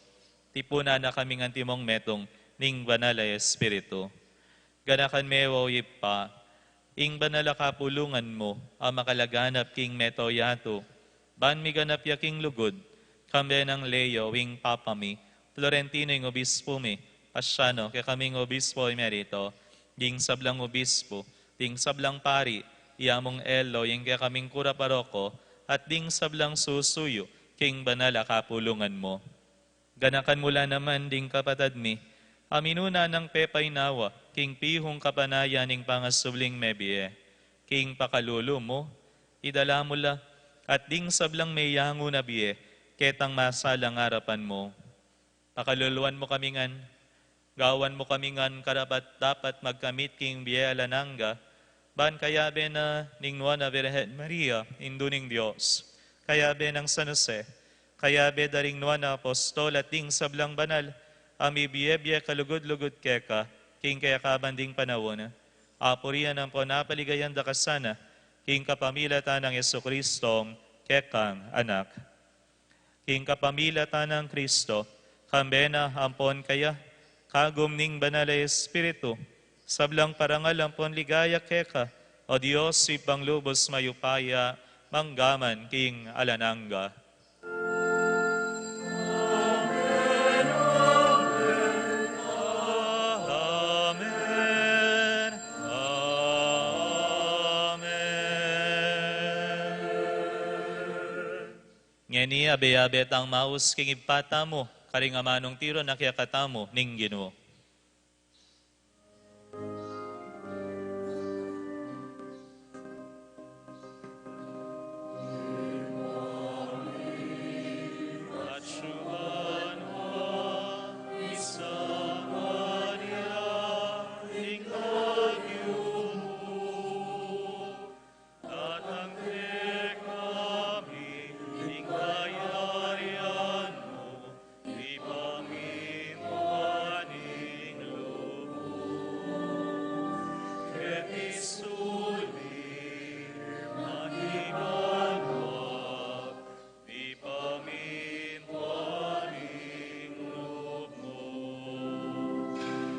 tipunan na kami ngan timong metung ning Banal a Espiritu. Ganakan me, o Ibpa, ing banal a kapulungan mu a makalaganap king mabilug a yatu, ban miganap ya king lugud, kambe nang Leo ing Papa mi, Florentino ing Obispo mi, Paciano, kekaming Obispo Emerito, ding sablang obispo, ding sablang pari, i Among Elo, ing kekaming kura paroko, at ding sablang susuyu king banal a kapulungan mu. Ganakan mu la naman ding kapatad mi a minuna nang pepainawa king pihung kapanayan ning pangasubling mebie. King pakalulu mu, idala mu la at ding sablang meyangu na bie ketang masalang arapan mu. Pakaluluan mu kami ngan, gawan mu kami ngan karapat-dapat magkamit king bie alang angga, ban kayabe na ning Nuan a Birhen Maria, Indu ning Dios, kayabe nang San Jose, kayabe da ring nuan a apostol at ding sablang banal a mibie-bie kalugud-lugud keka king kekaban ding panaun, apurian ampon apaligayan da ka sana king kapamilatan nang Jesucristo, kekang Anak. King kapamilatan nang Kristo, kambe na ampon kaya, kagum ning Banal a Espiritu, sablang parangal ampon ligaya keka, o Dios, Ibpang lubus mayupaya, mangga man king alang angga. Amen. Amen. Ngeni, abe-abe tang maus king Ibpa tamu, karing amanung tiru na kekatamu ning Ginu. Datang kekami ing kayarian mu, mipamintuan ing lub mu, keti sulip anti banua, mipamintuan ing lub mu.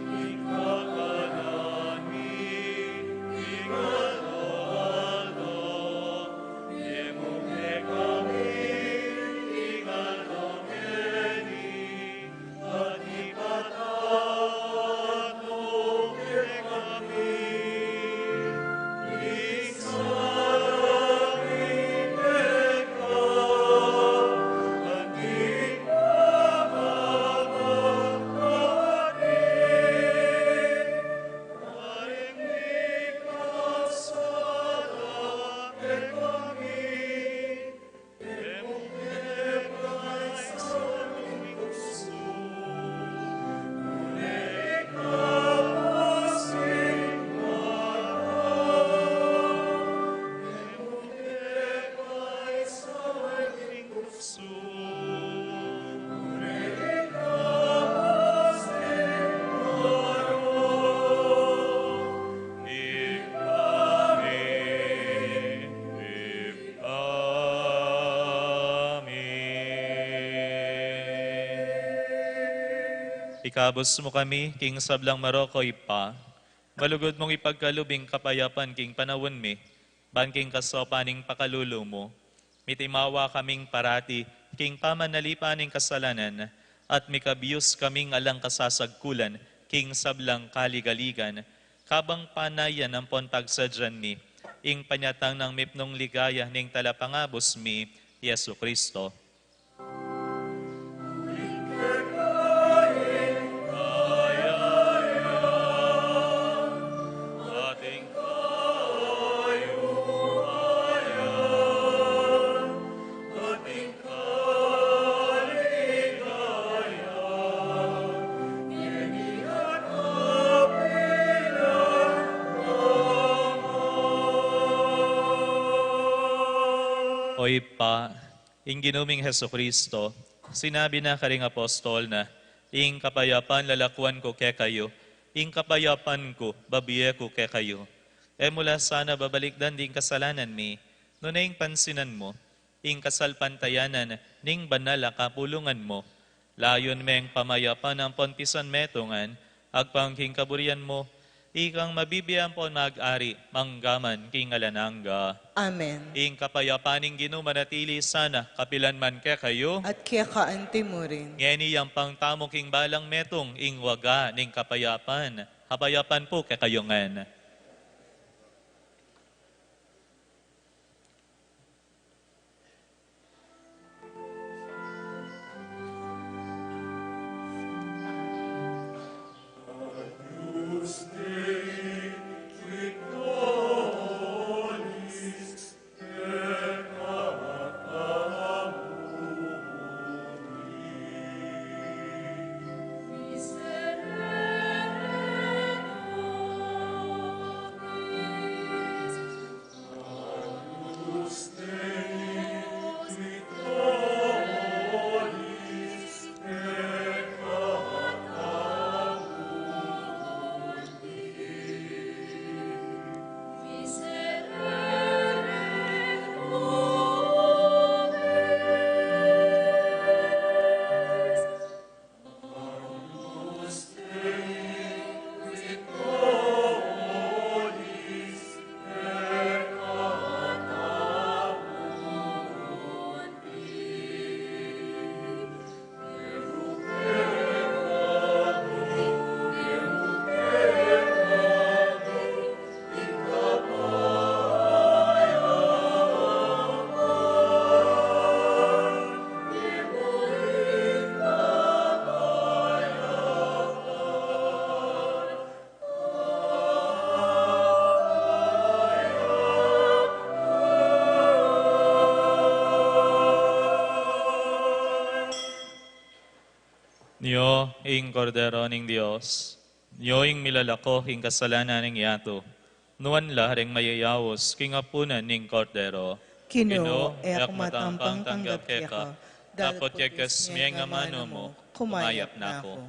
Ing kakanan mi king aldo-aldo, ibie mu kekami king aldo ngeni, at ipatawad mu kekami ing sala mi keka, anti ing pamamatawad mi karing mikasala kekami, e mu ke paisaul king tuksu, nune ikabus ing marok. E mu ke paisaul king tuksu, nune ikabus ing marok. Ibpa mi, Ibpa mi. Ikabus mu kami king sablang marok, o Ibpa. Malugud mung ipagkalub ing kapayapan king panaun mi, ban king kasaupan ning pakalulu mu, mitimawa kaming parati king pamanalipan ning kasalanan, at mikabius kaming alang kasasagkulan king sablang kaligaligan, kabang panayan ampon pagsadyan mi ing panyatang nang mipnung ligaya ning Talapangabus mi, Jesucristo. O Ibpa, ing Ginu ming Jesucristo, sinabi na karing apostol na, "Ing kapayapan lalakuan ku kekayu, ing kapayapan ku babie ku kekayu." E mu la sana babalikdan ding kasalanan mi, nune ing pansinan mu ing kasalpantayanan ning banal a kapulungan mu. Layun meng pamayapan ampon pisan metungan, agpang king kaburian mu, ikang mabibie ampon mag-ari manggaman king alang angga. Amen. Ing kapayapan ning Ginu manatili sana kapilan man kekayu. At keka anti mu rin. Ngeni yampang tamu king balang metung ing waga ning kapayapan. Kapayapan pu kekayu ngan. Nyo ing Kordero ning Dios, nyo ing milalako king kasalanan ning yatu. Nuan la ring mayayaus king apunan ning Kordero. Kinu, e aku matampang tanggap keka, dapot yagkas me ing amanu mu, kumayap na ku.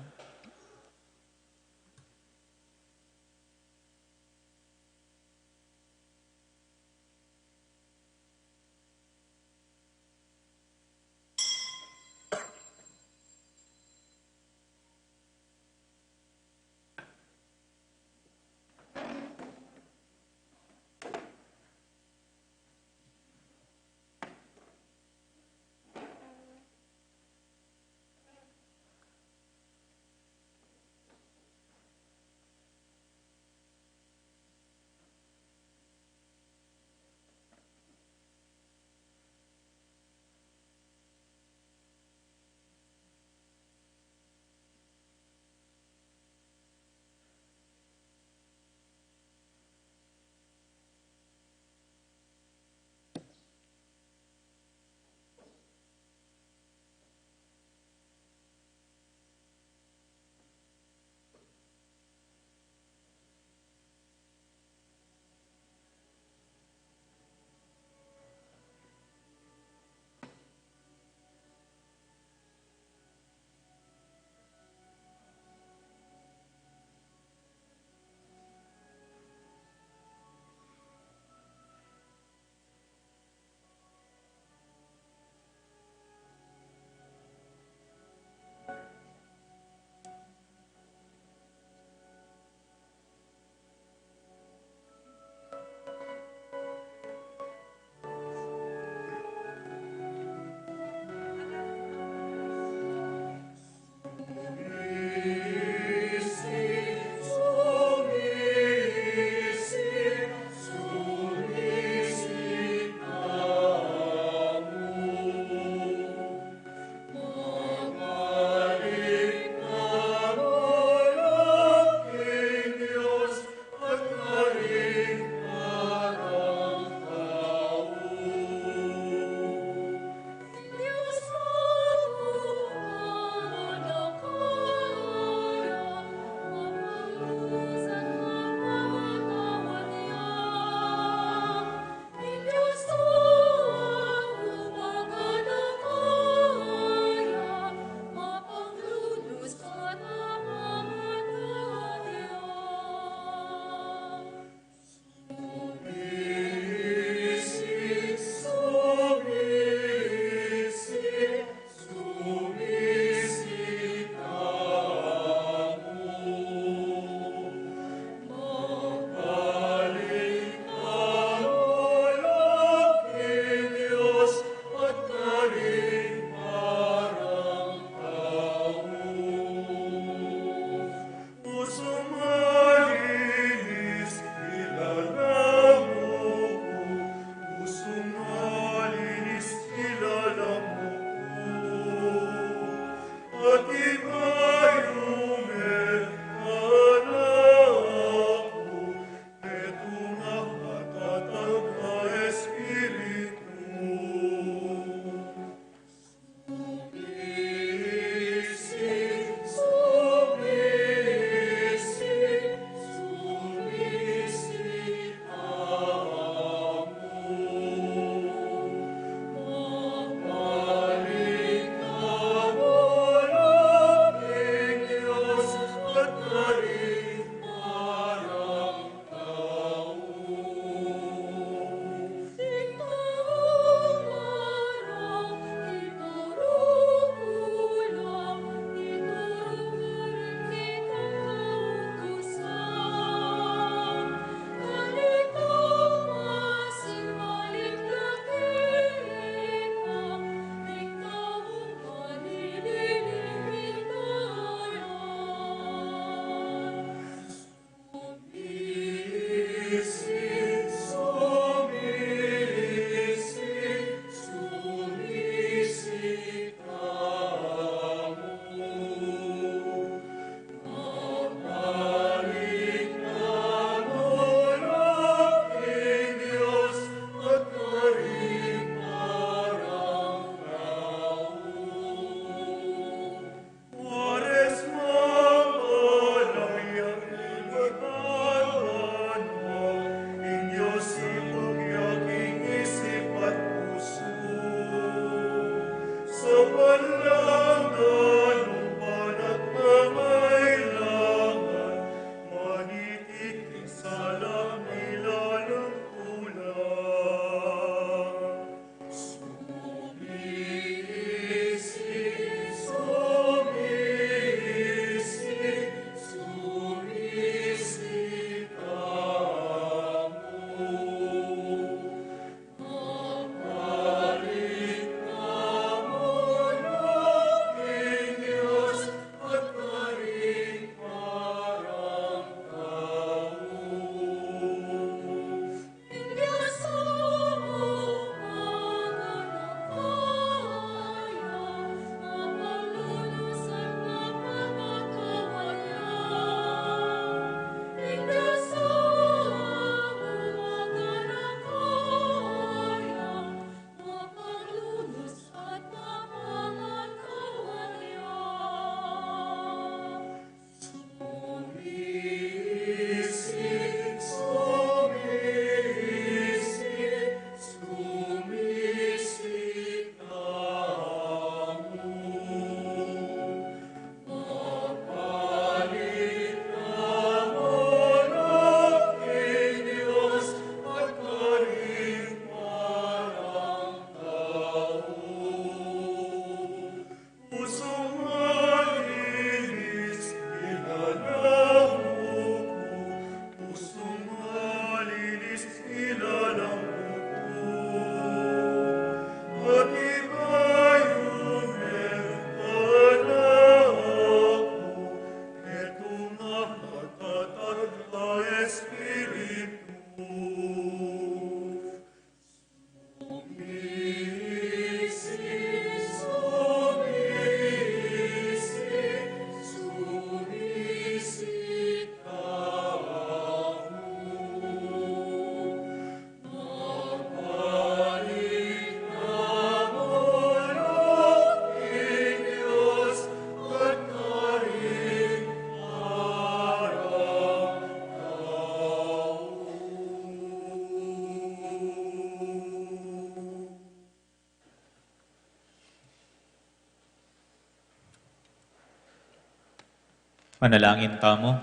Manalangin tamu.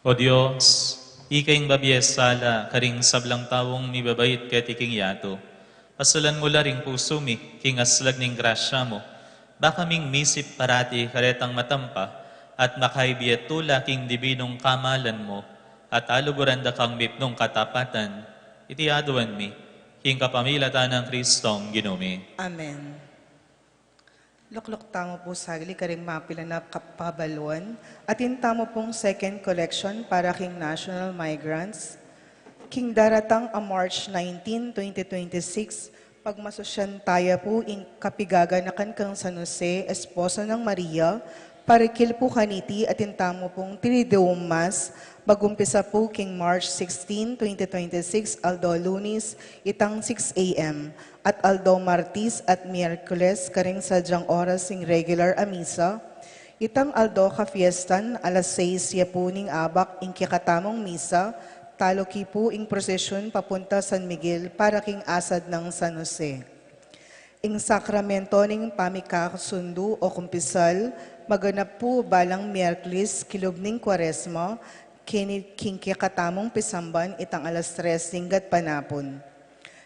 O Dios, ika ing babie sala karing sablang taung mibabait keti king yatu. Pasalan mu la ring pusu mi king aslag ning grasya mu, ba kaming misip parati karetang matampa at makaibie tula king dibinung kamalan mu, at aluguran da kang mipnung katapatan. Iti aduan mi king kapamilatan nang Kristong Ginu mi. Amen. Lukluk tamu pu saglit karing mapilan a kapabaluan. Atin tamu pung second collection para king national migrants. King daratang a March nineteen, twenty twenty-six, pagmasusyan taya pu ing kapigaganakan kang San Jose, esposo nang Maria, parikil pu kaniti atin tamu pung Triduum Mass, magumpisa pu king March sixteen, twenty twenty-six, aldo Lunis, itang six A M, at aldo Martis at Miyerkules karing sadyang oras ing regular a misa. Itang aldo kafiestan, alas seis ya pu ning abak ing kekatamung misa, taluki pu ing prosesyun papunta San Miguel para king asad nang San Jose. Ing sakramento ning pamikasundu o kumpisal, maganap pu balang Miyerkules kilub ning Kuaresma, keni king kekatamung pisamban itang alas tres ning gatpanapun.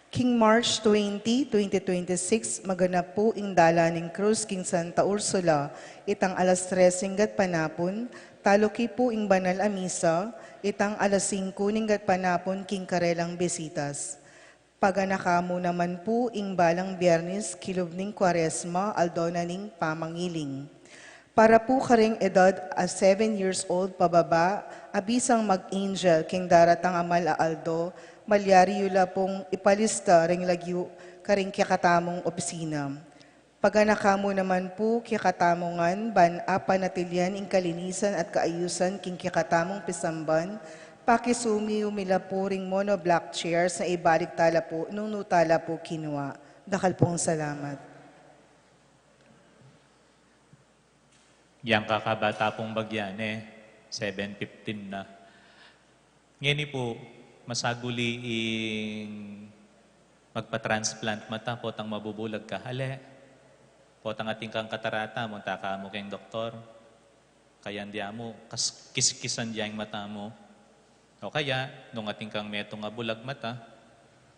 King March twenty, twenty twenty-six, maganap pu ing dalan ning krus king Santa Ursula, itang alas tres ning gatpanapun, taluki pu ing banal a misa, itang alas singku ning gatpanapun king karelang bisitas. Paganaka mu naman pu ing balang Biernes kilub ning Kuaresma, aldo na ning pamangiling. Para pu karing edad a seven years old pababa, a bisang mag-angel king daratang a mal a aldo, malyari yu la pung ipalista ring lagyu karing kekatamung opisina. Paganaka mu naman pu kekatamu ngan ban apanatilian ing kalinisan at kaayusan king kekatamung pisamban, pakisumi yu mi la pu ring mono-block chairs na ibalik tala pu nung nu tala pu kinua. Dakal pung salamat. Yang kakabata pung bagya ne, seven fifteen na. Ngeni pu, masaguli ing magpa-transplant mata, potang mabubulag ka. Ale, potang atin kang katarata, munta ka mu keng doktor. Kaya dia mu, kas-, kiskisan dia ing mata mu. O kaya, nung atin kang metung a bulag mata,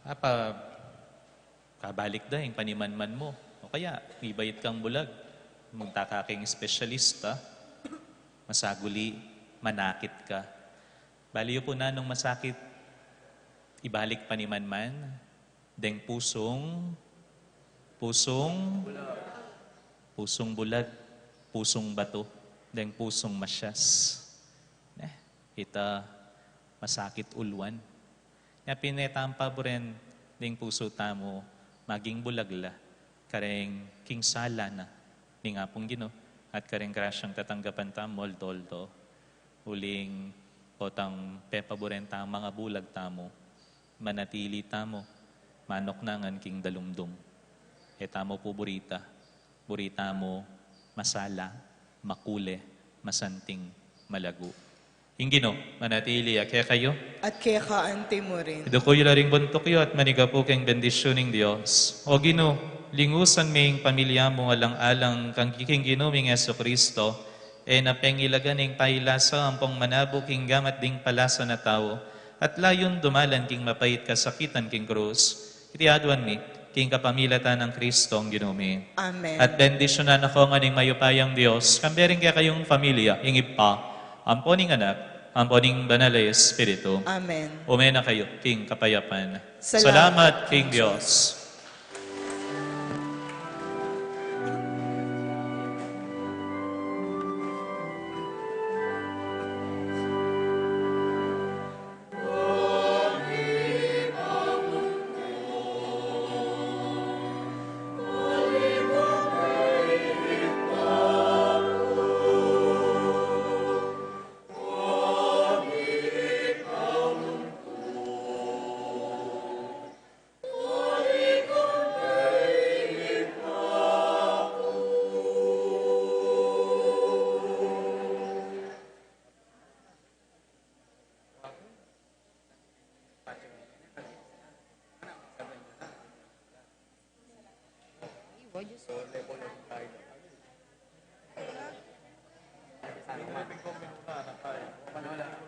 apa, kabalik da ing panimanman mu. O kaya, mibait kang bulag, munta ka keng espesyalista, masaguli manakit ka. Bale yu pu nanung masakit, ibalik panimanman, deng pusung, pusung, pusung bulag, pusung batu, deng pusung masyas. Ne, ita masakit uluan. Nya pin e tamu paburen ding pusu tamu maging bulag la, kareng king sala na ning Apung Ginu, at kareng grasyang tatanggapan tamu aldo-aldo. Uling potang pepaburen tamu mangabulag tamu, manatili tamu manuknangan king dalumdum. E tamu pu burita, buri tamu masala, makule, masanting, malagu. Ing Ginu manatili ya kekayu. At keka anti mu rin. Iduku yu la ring buntuk yu at manigapu keng bendisyun ning Dios. O Ginu, lingusan me ing pamilya mu alang-alang kang king Ginu ming Jesucristo, e na pengilagan ing pailasa ampong manabu king gamat ding palasa na tau, at layun dumalan king mapait kasakitan king krus. Iti aduan mi king kapamilatan nang Kristong Ginu mi. Amen. At bendisyunan na kayu ngan ning mayupayang Dios, kambe ring kekayung pamilya, ing Ibpa, ampo ning Anak, ampo ning Banal a Espiritu. Amen. Ume na kayu king kapayapan. Salamat king Dios. Maybe kung minuna na tayo. Manula.